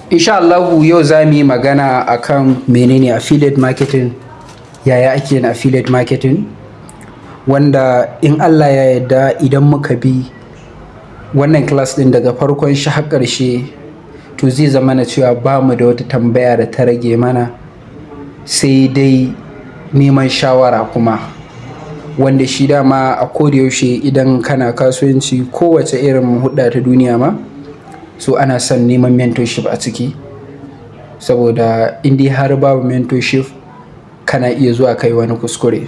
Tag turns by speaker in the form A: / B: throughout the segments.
A: Insha Allahu yau za mu yi magana akan menene affiliate marketing, yaya ake yin affiliate marketing, wanda in Allah ya yarda idan muka bi wannan class ɗin daga farkon shi har ƙarshe, to zai zama na cewa ba mu da wata tambaya da ta rage mana, sai dai neman shawara kuma. Wanda shi dama a koda yaushe idan kana kasuwanci, kowace irin hudda ta duniya ma, so ana son neman mentorship a ciki. Saboda in dai har babu mentorship, kana iya zuwa kai wani kuskure.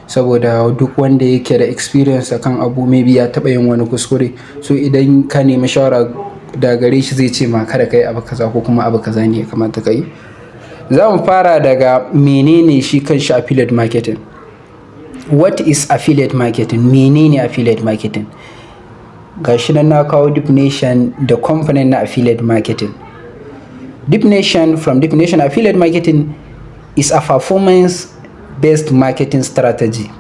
A: Saboda duk wanda yake da experience akan abu, maybe ya taɓa yin wani kuskure. So idan ka nemi shawara daga gare shi, zai ce ma kada ka yi abu kaza ko kuma abu kaza ne ya kamata ka yi. Za mu fara daga menene shi kanshi affiliate marketing. What is affiliate marketing? Menene affiliate marketing? Ga shi nan na kawo definition da component na affiliate marketing. Definition from definition: affiliate marketing is a performance based marketing strategy.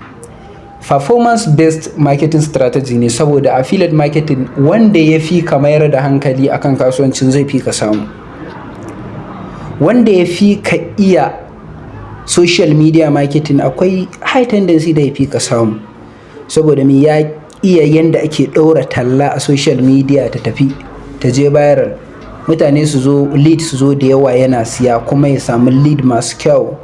A: Performance based marketing strategy ne, saboda affiliate marketing, wanda ya fi ka mayar da hankali akan kasuwancin zai fi ka samu. Wanda ya fi ka iya social media marketing, akwai high tendency da ya fi ka samu. Saboda me? Ya iya yanda ake ɗaura talla a social media ta tafi, ta je viral. Mutane su zo, lead su zo da yawa, yana siya kuma ya samu lead masu kyau.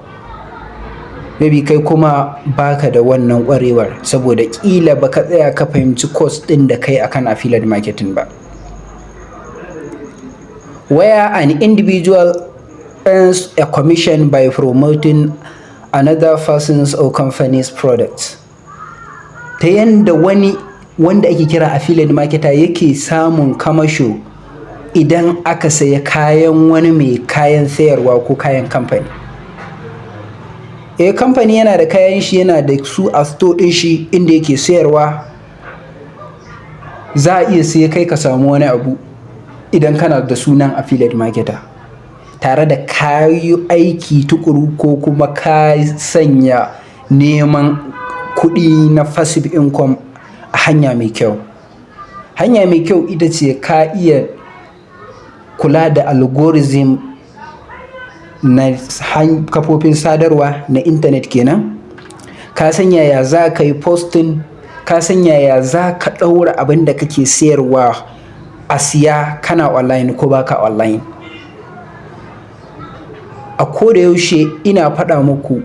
A: Maybe kai kuma baka da wannan ƙwarewar, saboda ƙila baka tsaya ka fahimci course ɗin da kai akan affiliate marketing ba. Where an individual earns a commission by promoting another person's or company's products. Ta yanda wani wanda ake kira affiliate marketer yake samun kamasho idan aka saya kayan wani mai kayan sayarwa ko kayan kamfani. Eh, kamfani yana da kayan shi, yana da su a store ɗin shi inda yake sayarwa. Za a iya siye, kai ka samu wani abu idan kana da sunan affiliate marketer. Tare da ka yi aiki tuƙuru ko kuma ka sanya neman kuɗi na passive income a hanya mai kyau. Hanya mai kyau ita ce ka iya kula da algorithm na kafofin sadarwa na intanet kenan. Ka san yaya za ka yi posting, ka san yaya za ka ɗaura abin da kake sayarwa a siya, kana online ko baka online. A ko da yaushe ina faɗa muku,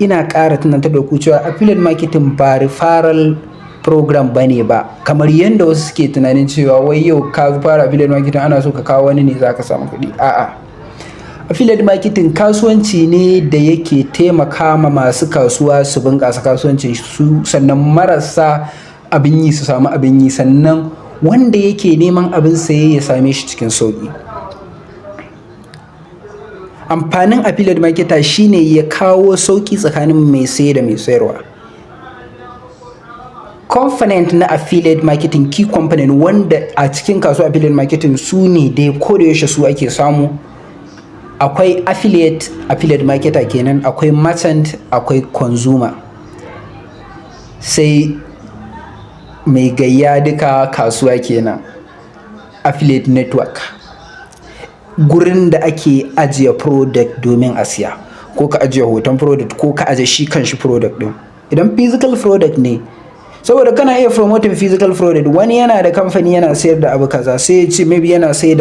A: ina ƙara tunatar da ku cewa affiliate marketing ba referral program bane ba. Kamar yadda wasu suke tunanin cewa wai yau ka fara affiliate marketing, ana so ka kawo wani ne za ka samu kuɗi. A'a. Affiliate marketing kasuwanci ne da yake taimaka ma masu kasuwa su bunƙasa kasuwancin su, sannan marasa abin yi su samu abin yi, sannan wanda yake neman abin saye ya same shi cikin sauƙi. Amfanin affiliate marketer shine ya kawo sauƙi tsakanin mai saye da mai sayarwa. Component na affiliate marketing, key component wanda a cikin kasuwar affiliate marketing su ne dai ko da yaushe su ake samu. Akwai affiliate, affiliate marketer kenan, akwai merchant, akwai consumer. Sai mai gayya duka kasuwa kenan, affiliate network. Gurin da ake ajiye product domin a siya, ko ka ajiye hoton product ko ka ajiye shi kanshi product ɗin. Idan physical product ne, saboda kana iya promoting physical product. Wani yana da kamfani, yana sayar da abu kaza, sai ya ce maybe yana sayar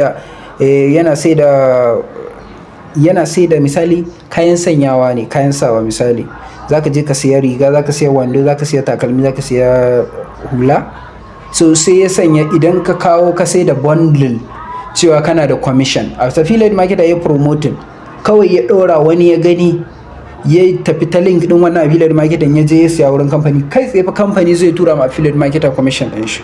A: da misali kayan sanyawa ne, kayan sawa. Misali, za ka je ka siya riga, za ka siya wando, za ka siya takalmi, za ka siya hula. So sai ya sanya idan ka kawo ka sai da bundle cewa kana da commission. As affiliate marketer ya promoting, kawai ya ɗora, wani ya gani, ya tafi ta link ɗin wannan affiliate marketer, ya je ya siya wurin kamfani, kai tsaye fa kamfani zai tura ma affiliate marketer commission ɗin shi.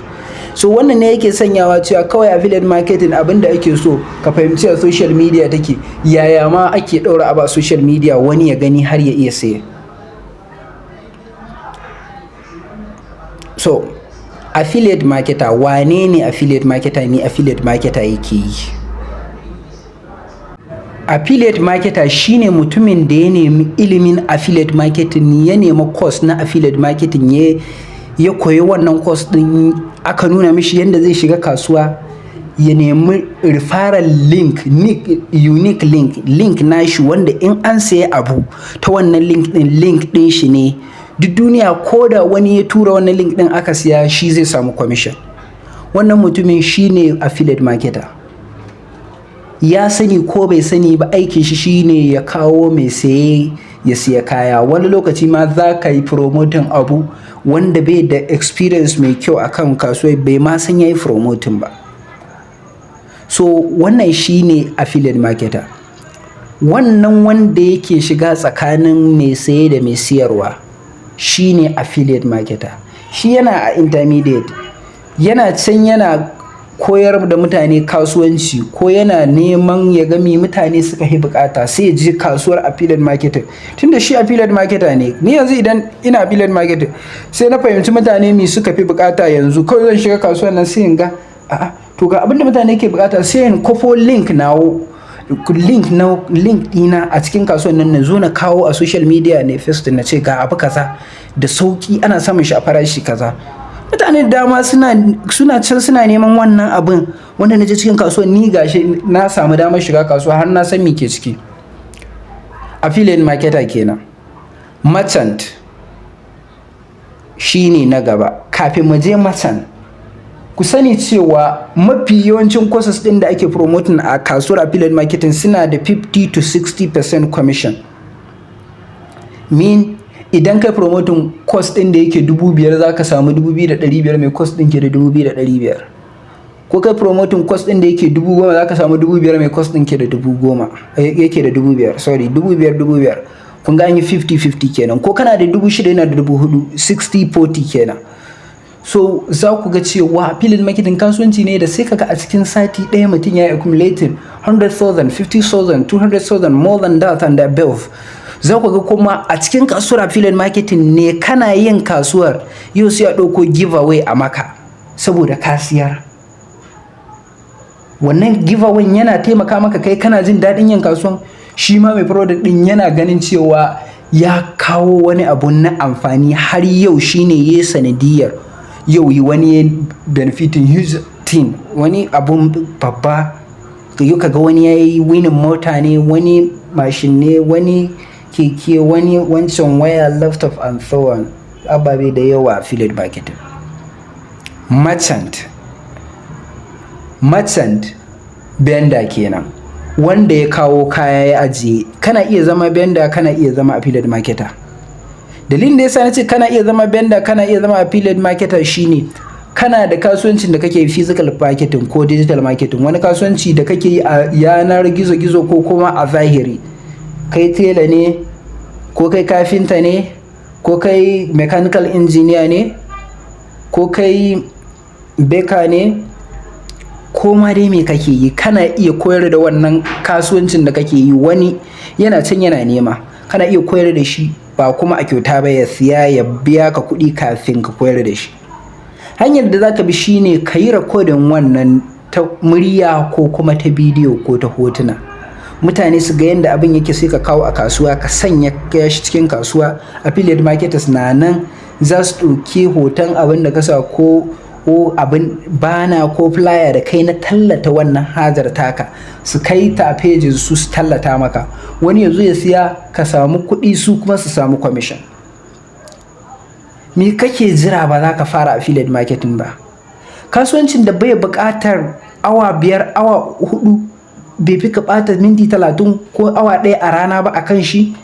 A: So wannan ne yake sanyawa cewa kawai affiliate marketing, abin da ake so ka fahimci a social media take, yaya ma ake ɗaura abu a social media wani ya gani har ya iya saye. So affiliate marketer, wane ne affiliate marketer? Me affiliate marketer yake yi? Affiliate marketer shine mutumin da ya nemi ilimin affiliate marketing, ya nemi course na affiliate marketing, ya koyi wannan course ɗin, aka nuna mishi yadda zai shiga kasuwa. Ya nemi referral link, unique link, link nashi wanda in an sayi abu ta wannan link din, link din shi ne duk duniya, ko da wani ya tura wannan link din aka siya, shi zai samu commission. Wannan mutumin shine affiliate marketer. Ya sani ko bai sani ba, aikin shi shine ya kawo mai saye ya siya kaya. Wani lokaci ma za ka yi promoting abu, wanda bai da experience mai kyau akan kasuwa bai ma san ya yi promoting ba. So wannan shine affiliate marketer. Wannan wanda yake shiga tsakanin mai saye da mai siyarwa shine affiliate marketer. Shi yana a intermediate, yana can yana koyar da mutane kasuwanci, ko yana neman ya ga me mutane suka yi bukata, sai ya je kasuwar affiliate marketing. Tunda shi affiliate marketer ne, ni yanzu idan ina affiliate marketing sai na fahimci mutane me suka fi bukata yanzu, kawai zan shiga kasuwar nan sai in ga, a'a, to ga abinda mutane ke bukata, sai in kwafo link nawo, link na link dina a cikin kasuwar nan, na zo na kawo a social media ne first, na ce ga abu kaza da sauki, ana samun shi a farashi kaza. Mutane da dama suna can suna neman wannan abin wanda na je cikin kasuwar. Ni gashi na samu damar shiga kasuwa har na san me ke ciki. Affiliate marketer kenan. Merchant shine na gaba. Kafin mu je merchant, ku sani cewa mafi yawancin courses ɗin da ake promoting a kasuwar affiliate marketing suna da 50 to 60% commission. Mean idan kai promoting course ɗin da yake 5,000, za ka samu 2,500, mai course ɗin ke da 2,500. Ko kai promoting course ɗin da yake 10,000, za ka samu 5,000, mai course ɗin ke da 10,000, yake da 5,000, sorry, 5,000, 5,000. Kun ga an yi 50-50 kenan. Ko kana da 6,000, yana da 4,000, 60-40 kenan. So za ku ga cewa affiliate marketing kasuwanci ne da sai kaga a cikin sati ɗaya mutum ya yi accumulating 100,000, 50,000, 200,000, more than that and above. Za ku ga kuma a cikin kasuwar affiliate marketing ne kana yin kasuwar yau, sai a ɗauko giveaway a maka saboda ka siyar. Wannan giveaway yana taimaka maka, kai kana jin daɗin yin kasuwan, shi ma mai product ɗin yana ganin cewa ya kawo wani abu na amfani, har yau shine ya sanadiyar yau yi wani ya benefiting huge thing, wani abun babba. Yau kaga wani ya yi winning mota ne, wani mashin ne, wani keke, wani wancan waya, laptop and so on, ababe da yawa. Affiliate marketing merchant. Merchant, vendor kenan, wanda ya kawo kaya ya ajiye. Kana iya zama vendor, kana iya zama affiliate marketer. Dalilin da yasa nace kana iya zama vendor, kana iya zama affiliate marketer shine kana da kasuwancin da kake physical marketing ko digital marketing, wani kasuwanci da kake yi a yanar gizo-gizo ko kuma a zahiri. Kai tela ne, ko kai kafinta ne, ko kai mechanical engineer ne, ko kai baker ne, ko ma dai me kake yi, kana iya koyar da wannan kasuwancin da kake yi. Wani yana can yana nema, kana iya koyar da shi, ba kuma a kyauta ba, ya siya ya biya ka kuɗi kafin ka koyar da shi. Hanyar da za ka bi shine ka yi rikodin wannan ta murya ko kuma ta bidiyo ko ta hotuna, mutane su ga yadda abin yake, sai ka kawo a kasuwa, ka sanya shi cikin kasuwa. Affiliate marketers na nan za su ɗauki hoton abin da ka sa, ko abin bana ko flyer da kai na tallata wannan hajar taka, su kai ta pejin su, su tallata maka, wani ya zo ya siya, ka samu kuɗi, su kuma su samu commission. Me kake jira ba za ka fara affiliate marketing ba? Kasuwancin da bai buƙatar awa 5, awa 4, bai fi ka ɓata minti 30 ko awa 1 a rana ba a kan shi.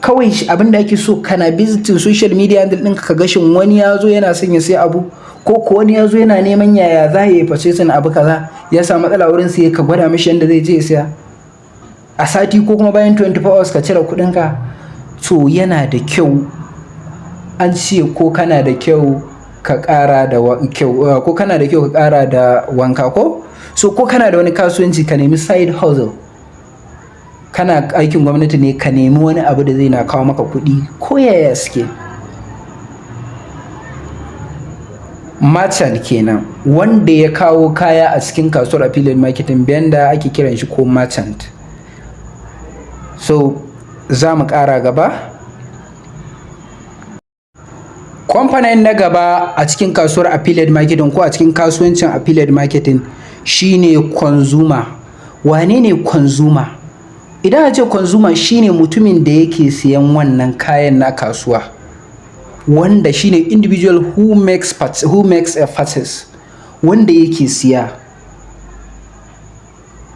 A: Kawai abin da ake so, kana visiting social media handle ɗinka, ka ga shin wani ya zo yana son ya sai abu, ko wani ya zo yana neman yaya za ya yi purchasing abu kaza, ya samu matsala wurin sai ka gwada mishi yadda zai je ya siya. A sati ko kuma bayan 24 hours ka cire kuɗinka. To yana da kyau, an ce ko kana da kyau ka ƙara da kyau, ko kana da kyau ka ƙara da wanka ko. So ko kana da wani kasuwanci, ka nemi side hustle. Kana aikin gwamnati ne, ka nemi wani abu da zai na kawo maka kuɗi, ko yaya suke. Merchant kenan, wanda ya kawo kaya a cikin kasuwar affiliate marketing, vendor ake kiran shi ko merchant. So za mu ƙara gaba. Component na gaba a cikin kasuwar affiliate marketing ko a cikin kasuwancin affiliate marketing shine consumer. Wane ne consumer? Idan a ce consumer, shine mutumin da yake siyan wannan kayan na kasuwa, wanda shine individual who makes a purchase, wanda yake siya.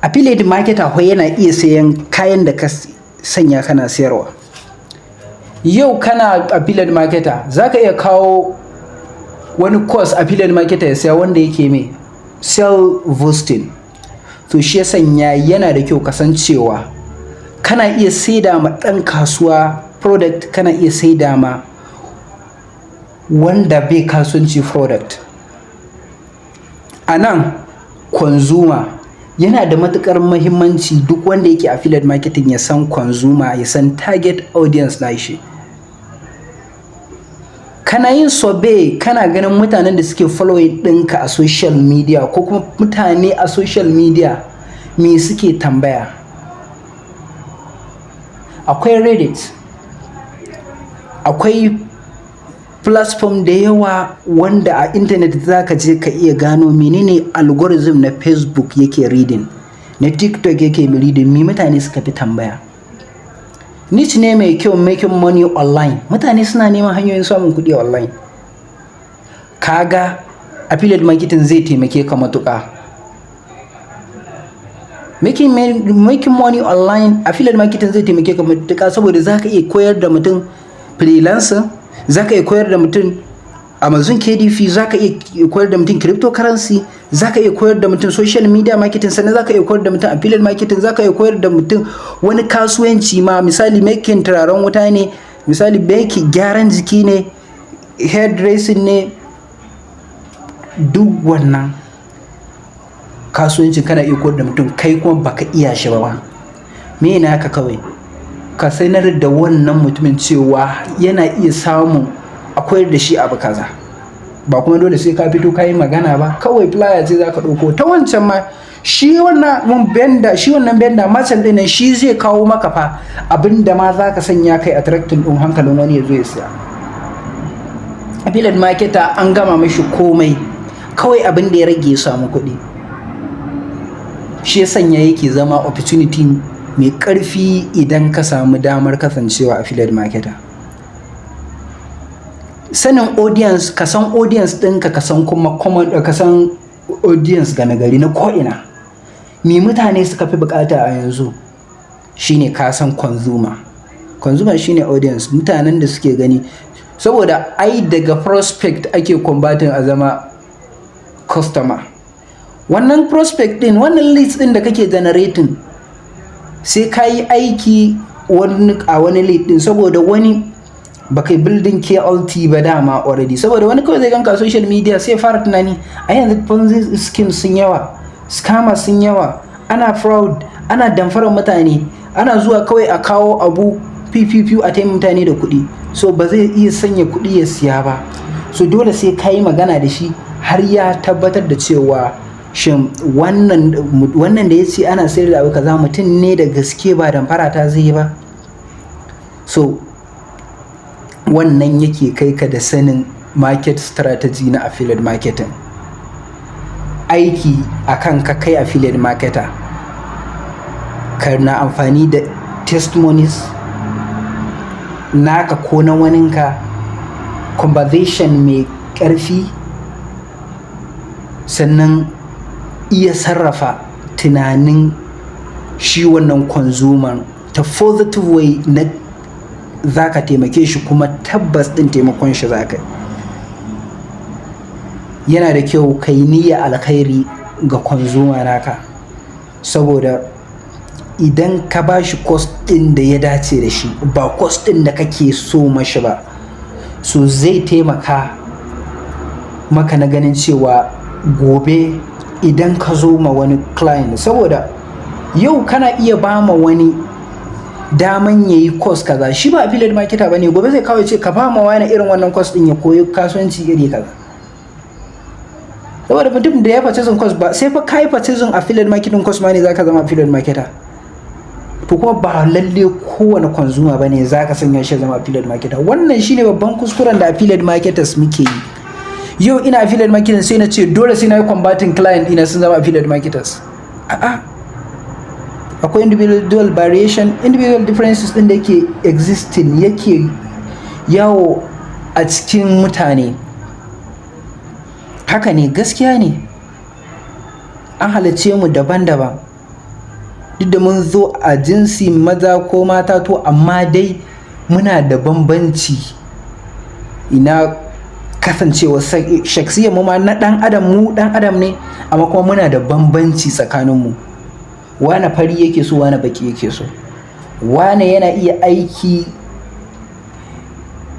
A: Affiliate marketer ko yana iya sayan kayan da ka sanya kana siyarwa. Yau kana affiliate marketer, za ka iya kawo wani course affiliate marketer ya saya wanda yake mai sell boosting. To, shi ya sanya yana da kyau kasancewa kana iya saida ma ɗan kasuwa product, kana iya saida ma wanda bai kasuwanci product. A nan consumer yana da matuƙar mahimmanci. Duk wanda yake affiliate marketing ya san consumer, ya san target audience nashi. Kana yin survey, kana ganin mutanen da suke following ɗinka a social media, ko kuma mutane a social media me suke tambaya. Akwai Reddit, akwai platform da yawa wanda a intanet za ka je ka iya gano menene algorithm na Facebook yake reading, na TikTok yake reading, me mutane suka fi tambaya. Niche ne mai kyau, making money online. Mutane suna neman hanyoyin samun kuɗi online. Kaga affiliate marketing zai taimake ka matuƙa. Making money online, affiliate marketing zai taimake ka matuƙa, saboda za ka iya koyar da mutum freelancing, za ka iya koyar da mutum Amazon KDP, za ka iya koyar da mutum cryptocurrency, za ka iya koyar da mutum social media marketing, sannan za ka iya koyar da mutum affiliate marketing, za ka iya koyar da mutum wani kasuwanci ma. Misali, making turaren wuta ne, misali, making gyaran jiki ne, hairdressing ne, duk wannan kasuwancin kana iya koyar da mutum, kai kuma baka iya shi ba. Me naka? Kawai ka sanar da wannan mutumin cewa yana iya samun a koyar da shi abu kaza. Ba kuma dole sai ka fito ka yi magana ba. Kawai flyer ce za ka ɗauko ta wancan ma. Shi wannan vendor, shi wannan vendor merchant ɗin nan, shi zai kawo maka fa abin da ma za ka sanya kai attracting ɗin hankalin wani ya zo ya siya. Affiliate marketer an gama mashi komai, kawai abin da ya rage ya samu kuɗi. Shi ya sanya yake zama opportunity mai ƙarfi idan ka samu damar kasancewa affiliate marketer. Sanin audience, ka san audience ɗinka, ka san kuma common, ka san audience gane gari na ko'ina. Me mutane suka fi bukata a yanzu shine ka san consumer. Consumer shine audience, mutanen da suke gani. Saboda ai daga prospect ake converting a zama customer. Wannan prospect ɗin, wannan leads ɗin da kake generating, sai ka yi aiki wani a wani lead ɗin, saboda wani ba kai building KLT ba dama already. Saboda wani kawai zai ganka a social media sai ya fara tunani, a yanzu Ponzi scheme sun yawa, scammers sun yawa, ana fraud, ana damfarar mutane, ana zuwa kawai a kawo abu PPP a taimaka mutane da kuɗi. So ba zai iya sanya kuɗi ya siya ba. So dole sai ka yi magana da shi har ya tabbatar da cewa shin wannan da ya ce ana sayar da abu kaza mutum ne da gaske, ba damfara ta zai yi ba. So wannan yake kai ka da sanin market strategy na affiliate marketing. Aiki a kan ka kai affiliate marketer, ka na amfani da testimonies naka ko na waninka, conversation mai ƙarfi, sannan iya sarrafa tunanin shi wannan consumer ta positive way na za ka taimake shi, kuma tabbas ɗin taimakon shi za ka yi. Yana da kyau ka yi niyya alkhairi ga consumer naka, saboda idan ka ba shi cost ɗin da ya dace da shi, ba cost ɗin da kake so mashi ba, so zai taimaka maka na ganin cewa gobe idan ka zo ma wani client. Saboda yau kana iya ba ma wani daman ya yi course kaza, shi ba affiliate marketer ba ne, gobe zai kawo ce ka ba ma wani irin wannan course ɗin ya koyi kasuwanci iri kaza. Saboda mutum da ya purchasing course ba, sai fa kai purchasing affiliate marketing course ma ne zaka zama affiliate marketer. To kuma ba lalle kowane consumer bane za ka sanya shi zama affiliate marketer. Wannan shine babban kuskuren da affiliate marketers muke yi. Yau ina affiliate marketing, sai na ce dole sai na yi converting client ina sun zama affiliate marketers. A'a, akwai individual variation, individual differences din da yake existing, yake yawo a cikin mutane. Haka ne, gaskiya ne, an halicce mu daban-daban, duk da mun zo a jinsi maza ko mata, to amma dai muna da bambanci ina kasancewa shaksiyar mu ma na dan adam. Mu dan adam ne, amma kuma muna da bambanci tsakaninmu. Wane fari yake so, wane baki yake so, wane yana iya aiki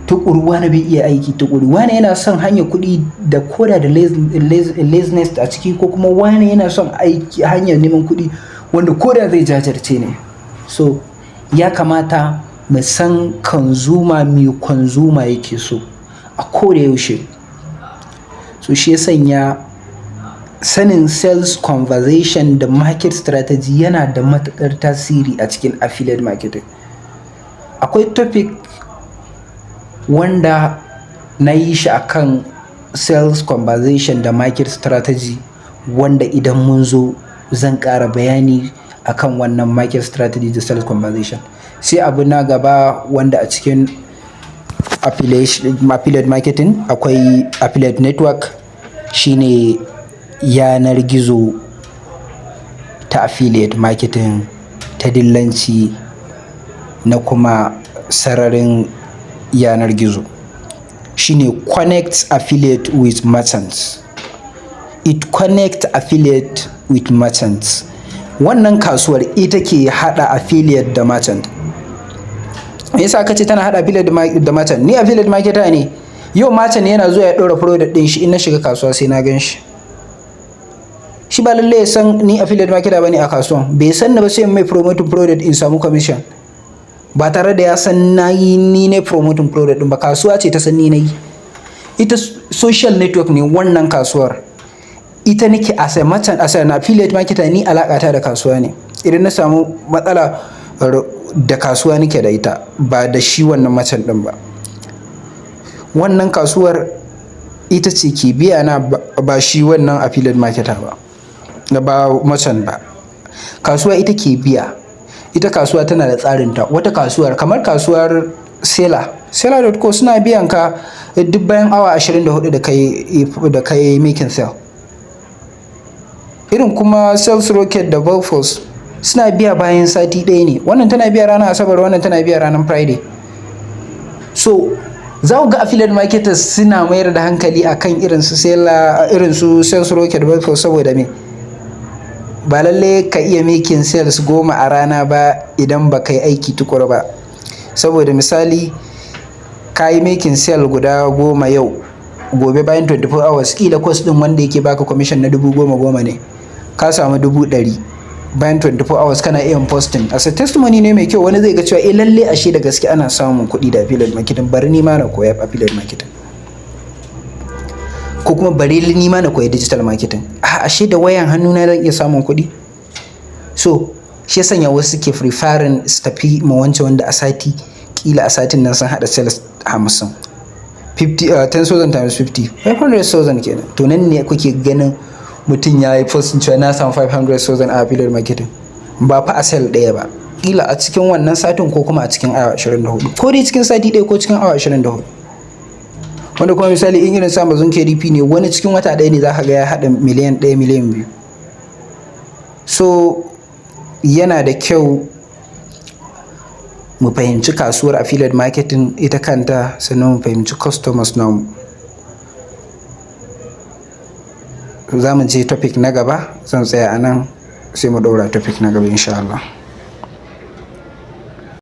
A: tukuru, wane bai iya aiki tukuru, wane yana son hanyar kuɗi da koda da laziness a ciki, ko kuma wane yana son aiki, hanyar neman kuɗi wanda koda zai jajirce ne. So ya kamata mu san consumer, me consumer yake so a koda yaushe. So shi ya sanya sanin sales conversation da market strategy yana da matuƙar tasiri a cikin affiliate marketing. Akwai topic wanda na yi shi akan sales conversation da market strategy, wanda idan mun zo zan ƙara bayani akan wannan market strategy da sales conversation. Sai abu na gaba wanda a cikin affiliate marketing akwai affiliate network, shine yanar gizo ta affiliate marketing, ta dillanci na kuma sararin yanar gizo, shine connect affiliate with merchants. It connect affiliate with merchants. Wannan kasuwar ita ke hada affiliate da merchant. Me yasa aka ce tana hada affiliate da merchant? Ni affiliate marketer ne. Yau merchant yana zuwa ya ɗora product ɗin shi, in na shiga kasuwa sai na gan shi. Shi ba lallai ya san ni affiliate marketer bane a kasuwan, bai san ni ba, sai in mai promoting product in samu commission ba tare da ya san na yi ni ne promoting product ɗin ba. Kasuwa ce ta san ni na yi. Ita social network ne wannan kasuwar. Ita nake as a merchant, as an affiliate marketer, ni alaƙata da kasuwa ne. Idan na samu matsala da kasuwa nake da ita, ba da shi wannan merchant ɗin ba. Wannan kasuwar ita ce ke biya na, ba shi wannan affiliate marketer ba, ba merchant ba. Kasuwa ita ke biya. Ita kasuwa tana da tsarinta. Wata kasuwar kamar kasuwar Selar, Selar.co, suna biyan ka duk bayan awa 24 da kai making sale. Irin kuma Sales Rocket da Volforce suna biya bayan sati ɗaya ne. Wannan tana biya ranar Asabar, wannan tana biya ranar Friday. So za ku ga affiliate marketers suna mayar da hankali akan irin su Selar, irin su Sales Rocket, Volforce. Saboda me? Ba lalle ka iya making sales 10 a rana ba idan ba ka yi aiki tukuru ba. Saboda misali, ka yi making sale guda 10 yau, gobe bayan 24 hours kila course ɗin wanda yake baka commission na 10,000 10,000 ne, ka samu 100,000. Bayan 24 hours kana iya posting as a testimony ne mai kyau. Wani zai ga cewa, "Eh, lalle ashe da gaske ana samun kuɗi da affiliate marketing, bari ni ma na koya affiliate marketing," ko kuma, "Bari ni ma na koya digital marketing, a ashe da wayan hannuna zan iya samun kuɗi." So shi ya sanya wasu suke preferring su tafi ma wancan wanda a sati kila a satin nan sun haɗa sales 50. 50, 10,000 times 50, 500,000 kenan. To nan ne kuke ganin mutum ya yi posting cewa na samu 500,000 a affiliate marketing. Ba fa a sale ɗaya ba, kila a cikin wannan satin ko kuma a cikin awa 24, ko dai cikin sati ɗaya ko cikin awa 24. Wanda kuma misali in irin sa Amazon KDP ne, wani cikin wata ɗaya ne za ka ga ya haɗa miliyan 1, miliyan 2. So yana da kyau mu fahimci kasuwar affiliate marketing ita kanta, sannan mu fahimci customers namu. Za mu je topic na gaba. Zan tsaya a nan, sai mu ɗaura topic na gaba insha Allah.